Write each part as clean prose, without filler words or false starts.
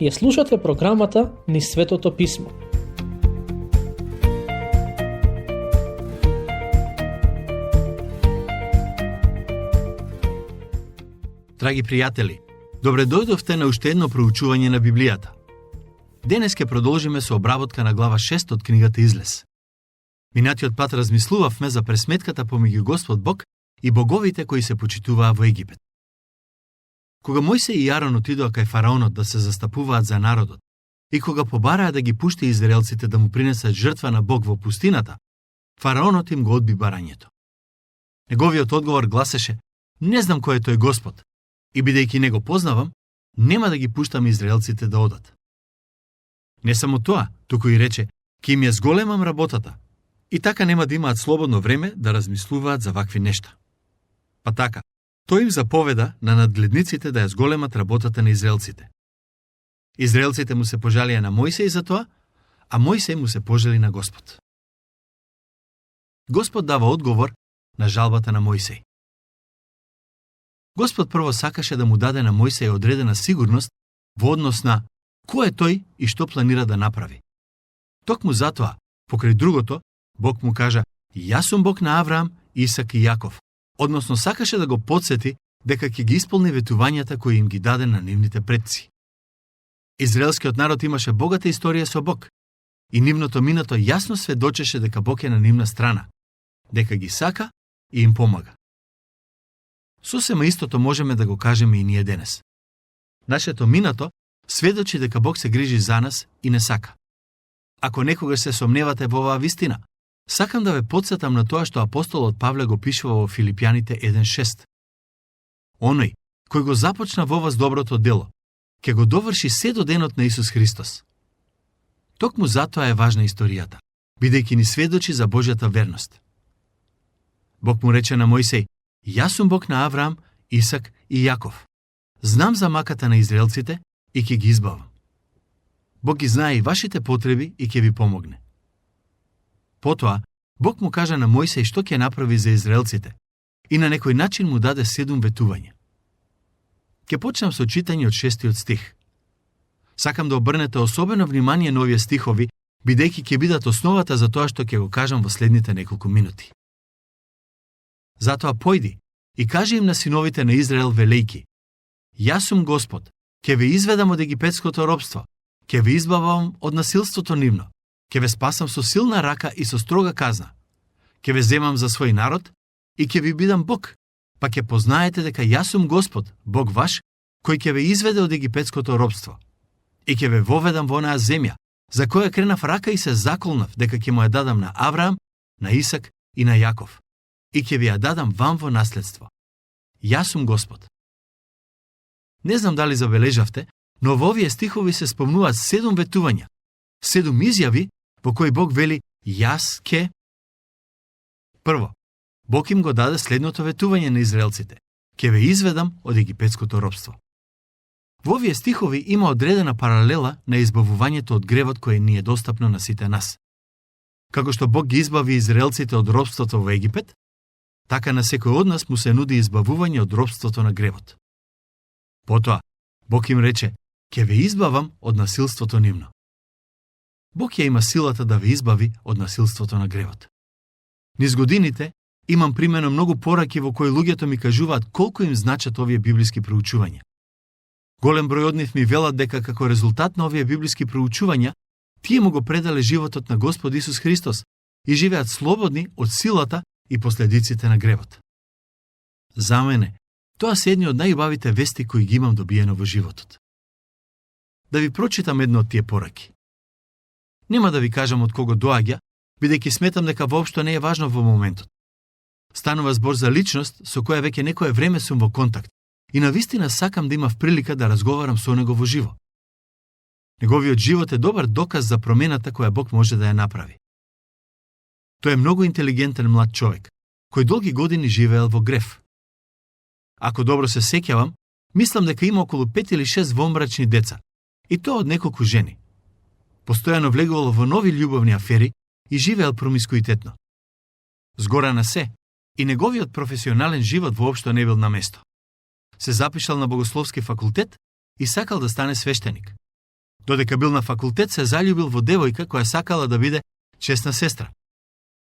Ја слушате програмата Низ Светото Писмо. Драги пријатели, добре дојдовте на уште едно проучување на Библијата. Денес ќе продолжиме со обработка на глава 6 од книгата Излез. Минатиот пат размислувавме за пресметката помеѓу Господ Бог и боговите кои се почитуваа во Египет. Кога Мојсей и Арон отидоа кај фараонот да се застапуваат за народот и кога побараа да ги пушти израелците да му принесат жртва на Бог во пустината, фараонот им го одби барањето. Неговиот одговор гласеше: "Не знам кој е тој Господ, и бидејќи не го познавам, нема да ги пуштам израелците да одат." Не само тоа, туку и рече: "Ќе им ја зголемам работата." И така нема да имаат слободно време да размислуваат за вакви нешта. Па така, тој им заповеда на надгледниците да ја зголемат работата на израелците. Израелците му се пожалија на Мојсей за тоа, а Мојсей му се пожали на Господ. Господ дава одговор на жалбата на Мојсей. Господ прво сакаше да му даде на Мојсей одредена сигурност во однос на кој е тој и што планира да направи. Токму затоа, покрај другото, Бог му кажа: "Јас сум Бог на Авраам, Исак и Јаков." Односно сакаше да го потсети дека ќе ги исполни ветувањата кои им ги даде на нивните предци. Израелскиот народ имаше богата историја со Бог и нивното минато јасно сведочеше дека Бог е на нивна страна, дека ги сака и им помага. Сосема истото можеме да го кажеме и ние денес. Нашето минато сведочи дека Бог се грижи за нас и не сака. Ако некогаш се сомневате во оваа вистина, сакам да ве потсетам на тоа што апостолот Павле го пишува во Филипјаните 1:6. Оној кој го започна во вас доброто дело, ќе го доврши се до денот на Исус Христос. Токму затоа е важна историјата, бидејќи ни сведочи за Божјата верност. Бог му рече на Мојсей: "Јас сум Бог на Авраам, Исак и Јаков. Знам за маката на израелците и ќе ги избавам." Бог ги знае и вашите потреби и ќе ви помогне. Потоа, Бог му кажа на Мојсей што ќе направи за израелците и на некој начин му даде 7 ветувања. Ќе почнам со читање од 6 стих. Сакам да обрнете особено внимание на овие стихови, бидејќи ќе бидат основата за тоа што ќе го кажам во следните неколку минути. Затоа појди и кажи им на синовите на Израел велејки: "Јас сум Господ, ќе ве изведам од египетското робство, ќе ве избавам од насилството нивно, ќе ве спасам со силна рака и со строга казна, ќе ве земам за свој народ и ќе ви бидам Бог, па ќе познаете дека јас сум Господ, Бог ваш, кој ќе ве изведе од египетското робство. И ќе ве воведам во онаа земја, за која кренав рака и се заколнав дека ќе му ја дадам на Авраам, на Исак и на Јаков, и ќе ви ја дадам вам во наследство. Јас сум Господ." Не знам дали забележавте, но во овие стихови се спомнуваат 7 ветувања, 7 изјави во кои Бог вели: "Јас ке." Прво, Бог им го даде следното ветување на израелците: "Ке ве изведам од египетското робство." Во овие стихови има одредена паралела на избавувањето од гревот кое ни е достапно на сите нас. Како што Бог ги избави израелците од робството во Египет, така на секој од нас му се нуди избавување од робството на гревот. Потоа, Бог им рече: "Ке ве избавам од насилството нивно." Бог ја има силата да ве избави од насилството на гревот. Низ годините имам примено многу пораки во кои луѓето ми кажуваат колку им значат овие библиски проучувања. Голем број од нив ми велат дека како резултат на овие библиски проучувања, тие му го предале животот на Господ Исус Христос и живеат слободни од силата и последиците на гревот. За мене, тоа се едни од најубавите вести кои ги имам добиено во животот. Да ви прочитам едно од тие пораки. Нема да ви кажам од кого доаѓа, бидејќи сметам дека воопшто не е важно во моментот. Станува збор за личност со која веќе некое време сум во контакт и навистина сакам да имав прилика да разговарам со него во живо. Неговиот живот е добар доказ за промената која Бог може да ја направи. Тој е многу интелигентен млад човек, кој долги години живеел во грев. Ако добро се сеќавам, мислам дека има околу 5 или 6 вомбрачни деца, и тоа од неколку жени. Постојано влегувал во нови љубовни афери и живеел промискуитетно. Згора на се, и неговиот професионален живот воопшто не бил на место. Се запишал на богословски факултет и сакал да стане свештеник, Додека бил на факултет, се заљубил во девојка која сакала да биде чесна сестра.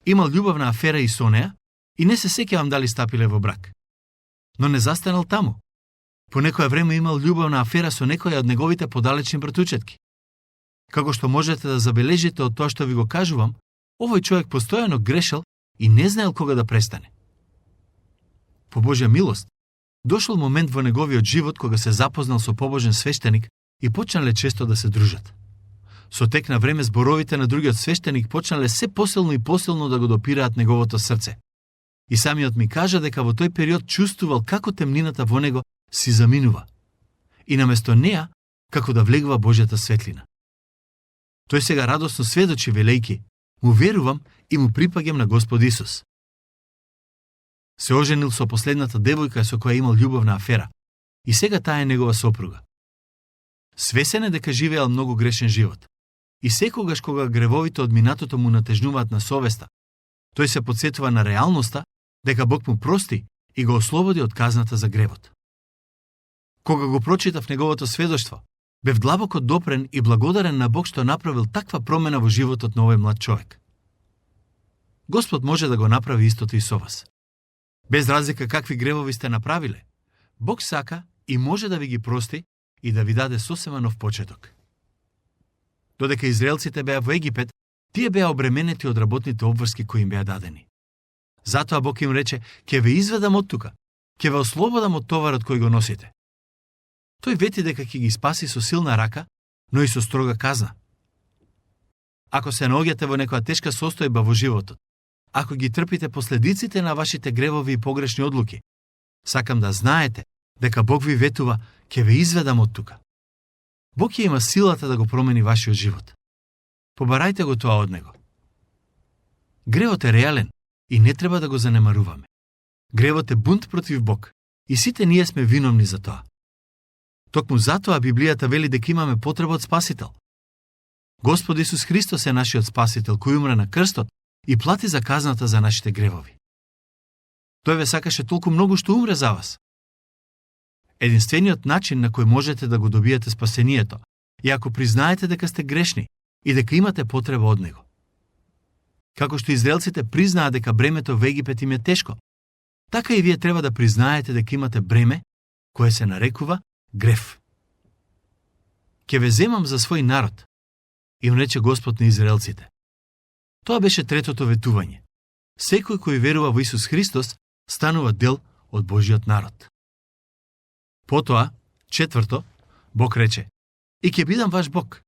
Имал љубавна афера и со неа и не се сеќавам дали стапиле во брак. Но не застанал таму. По некое време имал љубавна афера со некоја од неговите подалечни братучетки. Како што можете да забележите од тоа што ви го кажувам, овој човек постојано грешел и не знаел кога да престане. По Божја милост, дошол момент во неговиот живот кога се запознал со побожен свештеник и почнале често да се дружат. Со тек на време зборовите на другиот свештеник почнале се посилно и посилно да го допираат неговото срце. И самиот ми кажа дека во тој период чувствувал како темнината во него си заминува и наместо неа како да влегува Божјата светлина. Тој сега радосно сведочи велејки: му верувам и му припаѓам на Господ Исус. Се оженил со последната девојка со која имал љубовна афера и сега таа е негова сопруга. Свесен е дека живеел многу грешен живот и секогаш кога гревовите од минатото му натежнуваат на совеста, тој се потсетува на реалноста дека Бог му прости и го ослободи од казната за гревот. Кога го прочитав неговото сведоштво, бев длабоко допрен и благодарен на Бог што направил таква промена во животот на овој млад човек. Господ може да го направи истото и со вас. Без разлика какви гревови сте направиле, Бог сака и може да ви ги прости и да ви даде сосема нов почеток. Додека израелците беа во Египет, тие беа обременети од работните обврски кои им беа дадени. Затоа Бог им рече: ќе ве изведам од тука, ќе ве ослободам од товарот кој го носите. Тој вети дека ќе ги спаси со силна рака, но и со строга казна. Ако се наоѓате во некоја тешка состојба во животот, ако ги трпите последиците на вашите гревови и погрешни одлуки, сакам да знаете дека Бог ви ветува: ќе ве изведам од тука. Бог ќе има силата да го промени вашиот живот. Побарајте го тоа од Него. Гревот е реален и не треба да го занемаруваме. Гревот е бунт против Бог и сите ние сме виновни за тоа. Токму затоа Библијата вели дека имаме потреба од Спасител. Господ Исус Христос е нашиот Спасител кој умре на крстот и плати за казната за нашите гревови. Тој ве сакаше толку многу што умре за вас. Единствениот начин на кој можете да го добиете спасението е ако признаете дека сте грешни и дека имате потреба од Него. Како што израелците признаа дека бремето во Египет им е тешко, така и вие треба да признаете дека имате бреме кое се нарекува грев. Ке ве земам за свој народ, им рече Господ на израелците. Тоа беше третото ветување. Секој кој верува во Исус Христос станува дел од Божиот народ. Потоа, четврто, Бог рече: и ќе бидам ваш Бог.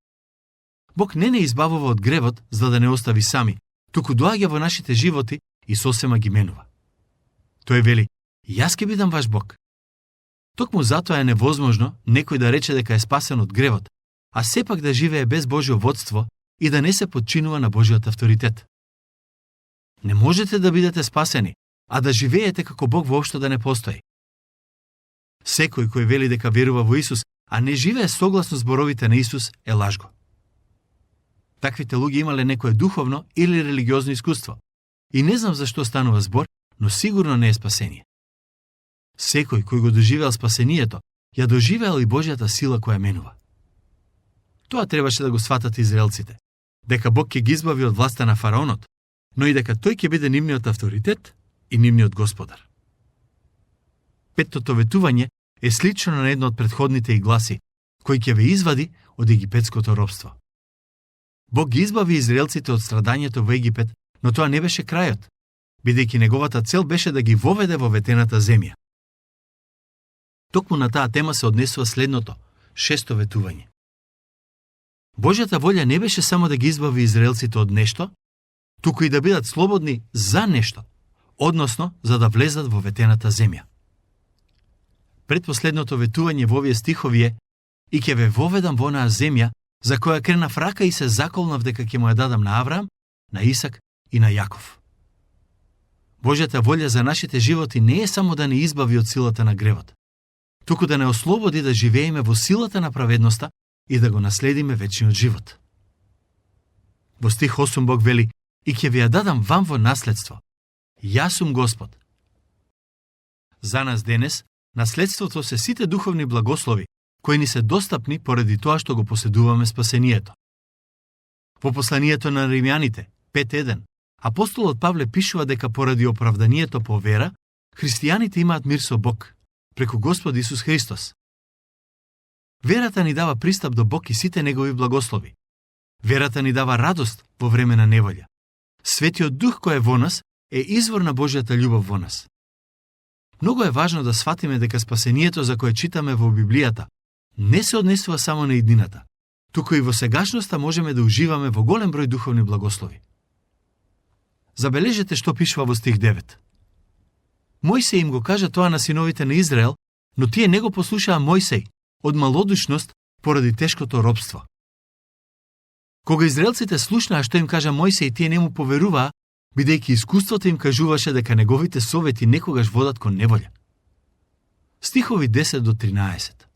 Бог не избавува од гревот за да не остави сами, туку доаѓа во нашите животи и сосема ги менува. Тој вели: јас ќе бидам ваш Бог. Токму затоа е невозможно некој да рече дека е спасен од гревот, а сепак да живее без Божјо водство и да не се подчинува на Божјиот авторитет. Не можете да бидете спасени, а да живеете како Бог воопшто да не постои. Секој кој вели дека верува во Исус, а не живее согласно зборовите на Исус, е лажго. Таквите луѓе имале некое духовно или религиозно искуство. И не знам зашто станува збор, но сигурно не е спасение. Секој кој го доживеал спасението, ја доживеал и Божјата сила која менува. Тоа требаше да го сватат израелците, дека Бог ќе ги избави од власта на фараонот, но и дека тој ќе биде нивниот авторитет и нивниот господар. Петтото ветување е слично на едно од претходните и гласи, кој ќе ве извади од египетското робство. Бог ги избави израелците од страдањето во Египет, но тоа не беше крајот, бидејќи неговата цел беше да ги воведе во ветената земја. Токму на таа тема се однесува следното, шесто ветување. Божјата волја не беше само да ги избави израелците од нешто, туку и да бидат слободни за нешто, односно за да влезат во ветената земја. Предпоследното ветување во овие стихови е: и ќе ве воведам во онаа земја за која кренав рака и се заколнав дека ќе му ја дадам на Авраам, на Исак и на Јаков. Божјата волја за нашите животи не е само да не избави од силата на гревот, туку да не ослободи да живееме во силата на праведноста и да го наследиме вечниот живот. Во стих 8 Бог вели: и ќе ви ја дадам вам во наследство. Јас сум Господ. За нас денес наследството се сите духовни благослови кои ни се достапни поради тоа што го поседуваме спасението. Во посланието на Римјаните 5:1 апостолот Павле пишува дека поради оправданието по вера, христијаните имаат мир со Бог преку Господ Исус Христос. Верата ни дава пристап до Бог и сите негови благослови. Верата ни дава радост во време на неволја. Светиот Дух кој е во нас е извор на Божјата љубов во нас. Многу е важно да сфатиме дека спасението за кое читаме во Библијата не се однесува само на иднината, туку и во сегашноста можеме да уживаме во голем број духовни благослови. Забележете што пишува во стих 9. Мојсей им го кажа тоа на синовите на Израел, но тие не го послушаа Мојсей од малодушност поради тешкото робство. Кога израелците слушнаа што им кажа Мојсей, тие не му поверуваа, бидејќи искуството им кажуваше дека неговите совети некогаш водат кон неволја. Стихови 10 до 13.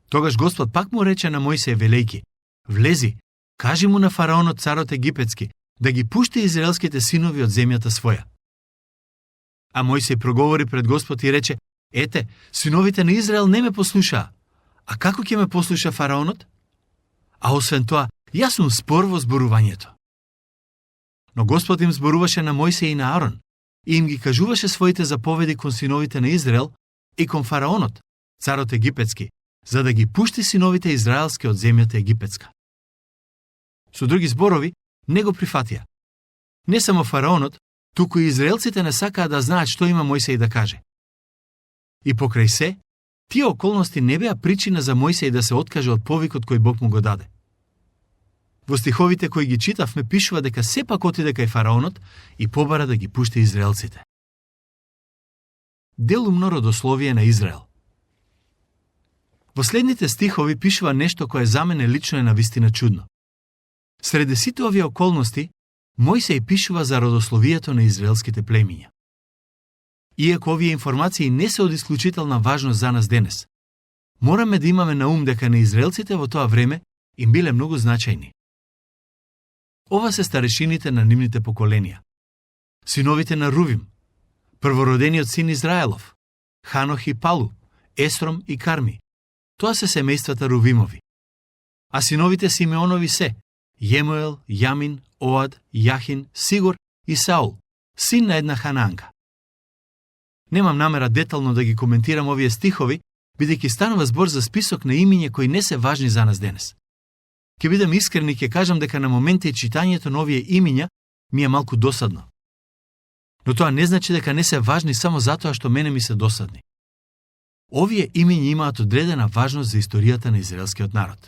Тогаш Господ пак му рече на Мојсей велејки: влези, кажи му на фараонот царот египетски да ги пушти израелските синови од земјата своја. А Мојсей проговори пред Господ и рече: ете, синовите на Израел не ме послушаа. А како ќе ме послуша фараонот? А освен тоа, јас сум спор во зборувањето. Но Господ им зборуваше на Мојсей и на Арон и им ги кажуваше своите заповеди кон синовите на Израел и кон фараонот, царот египетски, за да ги пушти синовите израелски од земјата египетска. Со други зборови, не го прифатија. Не само фараонот, туку и израелците не сакаа да знаат што има Мојсей да каже. И покрај се, тие околности не беа причина за Мојсей да се откаже од повикот кој Бог му го даде. Во стиховите кои ги читавме пишува дека сепак отиде кај фараонот и побара да ги пушти израелците. Делумно родословие на Израел. Во следните стихови пишува нешто кое за мене лично е навистина чудно. Среде сите овие околности, Мојсей пишува за родословието на израелските племиња. Иако овие информации не се од исклучителна важност за нас денес, мораме да имаме на ум дека на израелците во тоа време им биле многу значајни. Ова се старешините на нивните поколенија. Синовите на Рувим, првородениот син Израелов, Ханох и Палу, Есром и Карми. Тоа се семејствата Рувимови. А синовите Симеонови се Јемуел, Јамин, Оад, Јахин, Сигур и Саул, син на една ханаанка. Немам намера детално да ги коментирам овие стихови, бидејќи станува збор за список на имиња кои не се важни за нас денес. Ке бидам искрен и ќе кажам дека на моменти читањето на овие имиња ми е малку досадно. Но тоа не значи дека не се важни само затоа што мене ми се досадни. Овие имиња имаат одредена важност за историјата на израелскиот народ.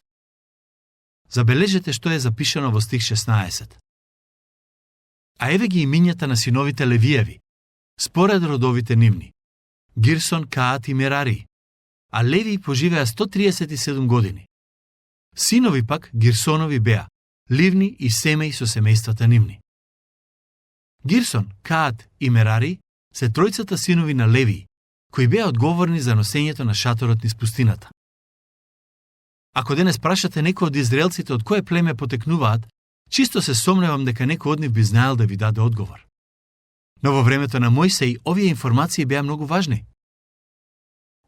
Забележете што е запишано во стих 16. А еве ги имињата на синовите Левиеви, според родовите нивни: Гирсон, Каат и Мерари. А Леви поживеа 137 години. Синови пак Гирсонови беа Ливни и Семеј со семејствата нивни. Гирсон, Каат и Мерари се тројцата синови на Леви, кои беа одговорни за носењето на шаторот низ пустината. Ако денес прашате некој од израелците од кое племе потекнуваат, чисто се сомневам дека некој од нив би знаел да ви даде одговор. Но во времето на Мојсей овие информации беа многу важни.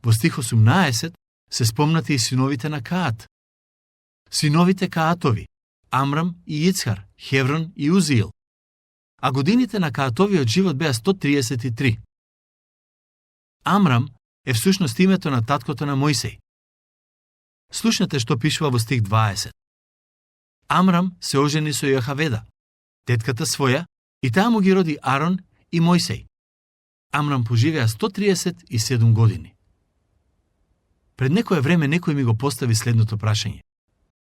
Во стих 18 се спомнати и синовите на Каат. Синовите Каатови: Амрам и Ицхар, Хеврон и Узиил. А годините на Каатовиот живот беа 133. Амрам е всушност името на таткото на Мојсей. Слушнете што пишува во стих 20. Амрам се ожени со Јохаведа, тетката своја, и таа му ги роди Арон и Мојсей. Амрам поживеа 137 години. Пред некое време некој ми го постави следното прашање.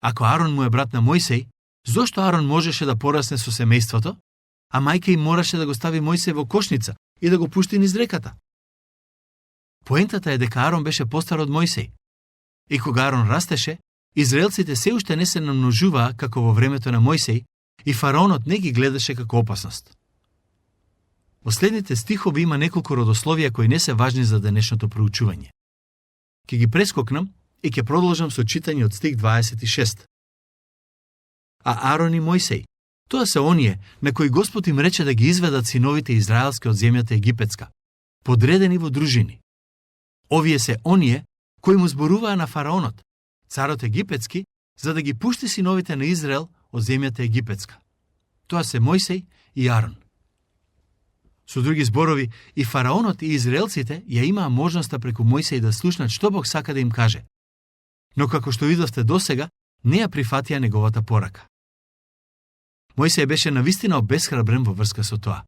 Ако Арон му е брат на Мојсей, зошто Арон можеше да порасне со семејството, а мајка им мораше да го стави Мојсей во кошница и да го пушти низ реката? Поентата е дека Арон беше постар од Мојсей. И кога Арон растеше, израелците се уште не се намножуваа како во времето на Мојсей и фараонот не ги гледаше како опасност. Во следните стихови има неколку родословија кои не се важни за денешното проучување. Ке ги прескокнам и ќе продолжам со читање од стих 26. А Арон и Мојсей, тоа се оние на кои Господ им рече да ги изведат синовите израелски од земјата египетска, подредени во дружини. Овие се оние кои му зборуваа на фараонот, царот египетски, за да ги пушти синовите на Израел од земјата египетска. Тоа се Мојсей и Арон. Со други зборови, и фараонот и израелците ја имаа можноста преку Мојсей да слушнат што Бог сака да им каже. Но како што видовте досега, не ја прифатија неговата порака. Мојсей беше навистина обесхрабрен во врска со тоа.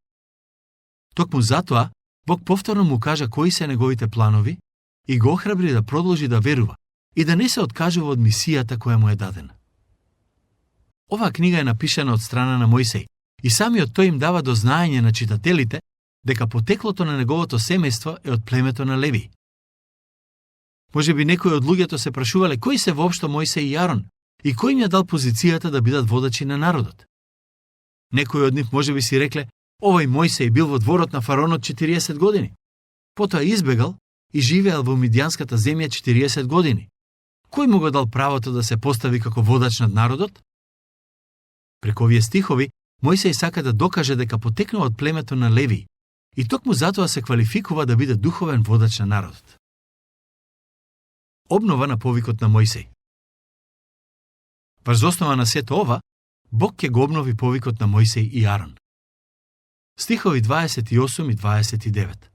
Токму затоа, Бог повторно му кажа кои се неговите планови и го охрабри да продолжи да верува и да не се откажува од мисијата која му е дадена. Оваа книга е напишана од страна на Мојсей и самиот тој им дава до знаење на читателите дека потеклото на неговото семејство е од племето на Леви. Може би некои од луѓето се прашувале кои се воопшто Мојсей и Арон и кој им ја дал позицијата да бидат водачи на народот. Некои од нив може би си рекле, овој Мојсей бил во дворот на фараонот 40 години. Потоа избегал и живеел во Мидијанската земја 40 години. Кој му го дал правото да се постави како водач над народот? Преку овие стихови, Мојсей сака да докаже дека потекнува од племето на Леви и токму затоа се квалификува да биде духовен водач на народот. Обнова на повикот на Мојсей. Врз основа на сето ова, Бог ќе го обнови повикот на Мојсей и Арон. Стихови 28 и 29.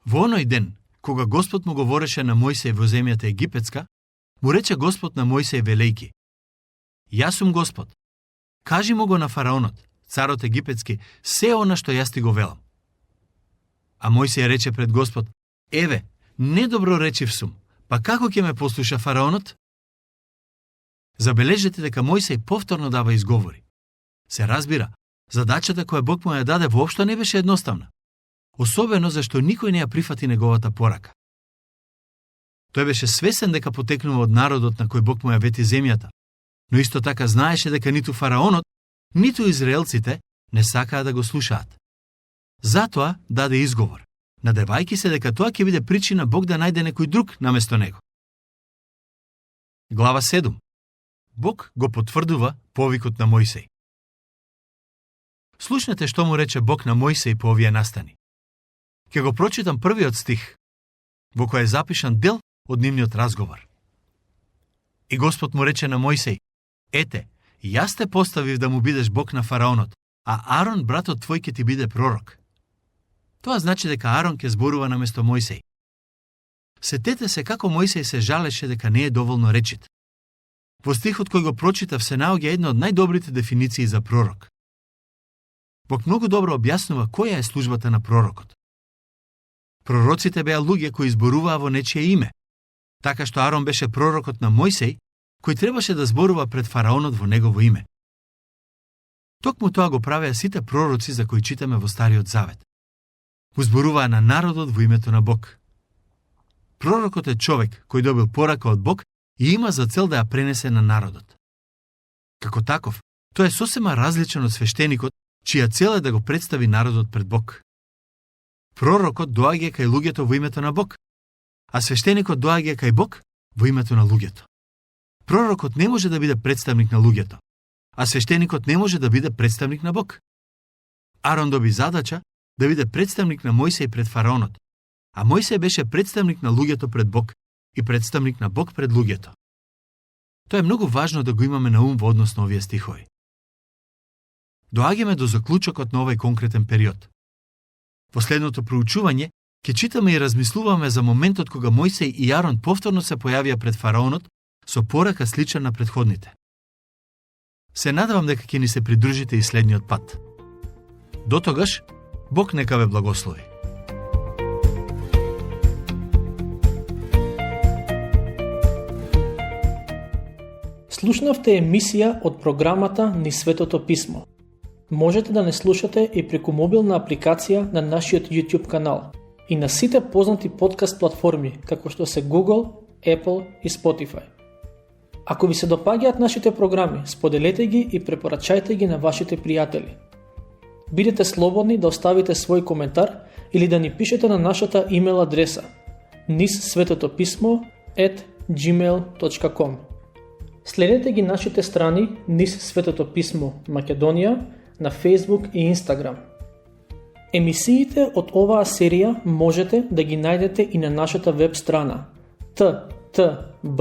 Во оној ден, кога Господ му говореше на Мојсей во земјата египетска, му рече Господ на Мојсей велејки: Јас сум Господ. Кажи му го на фараонот, царот египетски, се она што јас ти го велам. А Мојсей рече пред Господ: Еве, недобро речив сум, па како ќе ме послуша фараонот? Забележете дека Мојсей повторно дава изговори. Се разбира, задачата која Бог му ја даде воопшто не беше едноставна. Особено зашто никој не ја прифати неговата порака. Тој беше свесен дека потекнува од народот на кој Бог му ја вети земјата, но исто така знаеше дека ниту фараонот, ниту израелците не сакаа да го слушаат. Затоа даде изговор, надевајќи се дека тоа ќе биде причина Бог да најде некој друг наместо него. Глава 7. Бог го потврдува повикот на Мојсей. Слушнете што му рече Бог на Мојсей по овие настани. Ке го прочитам првиот стих, во кој е запишан дел од нивниот разговор. И Господ му рече на Мојсей: Ете, јас те поставив да му бидеш Бог на фараонот, а Арон, братот твој, ќе ти биде пророк. Тоа значи дека Арон ќе зборува наместо Мојсей. Сетете се како Мојсей се жалеше дека не е доволно речит. Во стихот кој го прочитав се наоѓа една од најдобрите дефиниции за пророк. Бог многу добро објаснува која е службата на пророкот. Пророците беа луѓе кои зборуваа во нечие име, така што Арон беше пророкот на Мојсей, кој требаше да зборува пред фараонот во негово име. Токму тоа го правеа сите пророци за кои читаме во Стариот Завет. Му зборуваа на народот во името на Бог. Пророкот е човек кој добил порака од Бог и има за цел да ја пренесе на народот. Како таков, тој е сосема различен од свештеникот, чија цел е да го представи народот пред Бог. Пророкот доаѓа кај луѓето во името на Бог, а свештеникот доаѓа кај Бог во името на луѓето. Пророкот не може да биде представник на луѓето, а свештеникот не може да биде представник на Бог. Арон доби задача да биде представник на Мојсей пред фараонот, а Мојсей беше представник на луѓето пред Бог и представник на Бог пред луѓето. Тоа е многу важно да го имаме на ум во однос на овие стихови. Доаѓаме до заклучокот на овој конкретен период. Во следното проучување ќе читаме и размислуваме за моментот кога Мојсей и Арон повторно се појавија пред фараонот со порака слична на претходните. Се надевам дека ќе ни се придружите и следниот пат. До тогаш, Бог нека ве благослови. Слушнавте емисија од програмата Ни Светото Писмо. Можете да не слушате и преку мобилна апликација на нашиот YouTube канал и на сите познати подкаст платформи, како што се Google, Apple и Spotify. Ако ви се допаѓаат нашите програми, споделете ги и препорачајте ги на вашите пријатели. Бидете слободни да оставите свој коментар или да ни пишете на нашата имейл адреса nissvetotopисmo@gmail.com. Следете ги нашите страни Nis Светото Писмо Македонија на Facebook и Instagram. Емисиите од оваа серија можете да ги најдете и на нашата веб страна ttb.twr.org.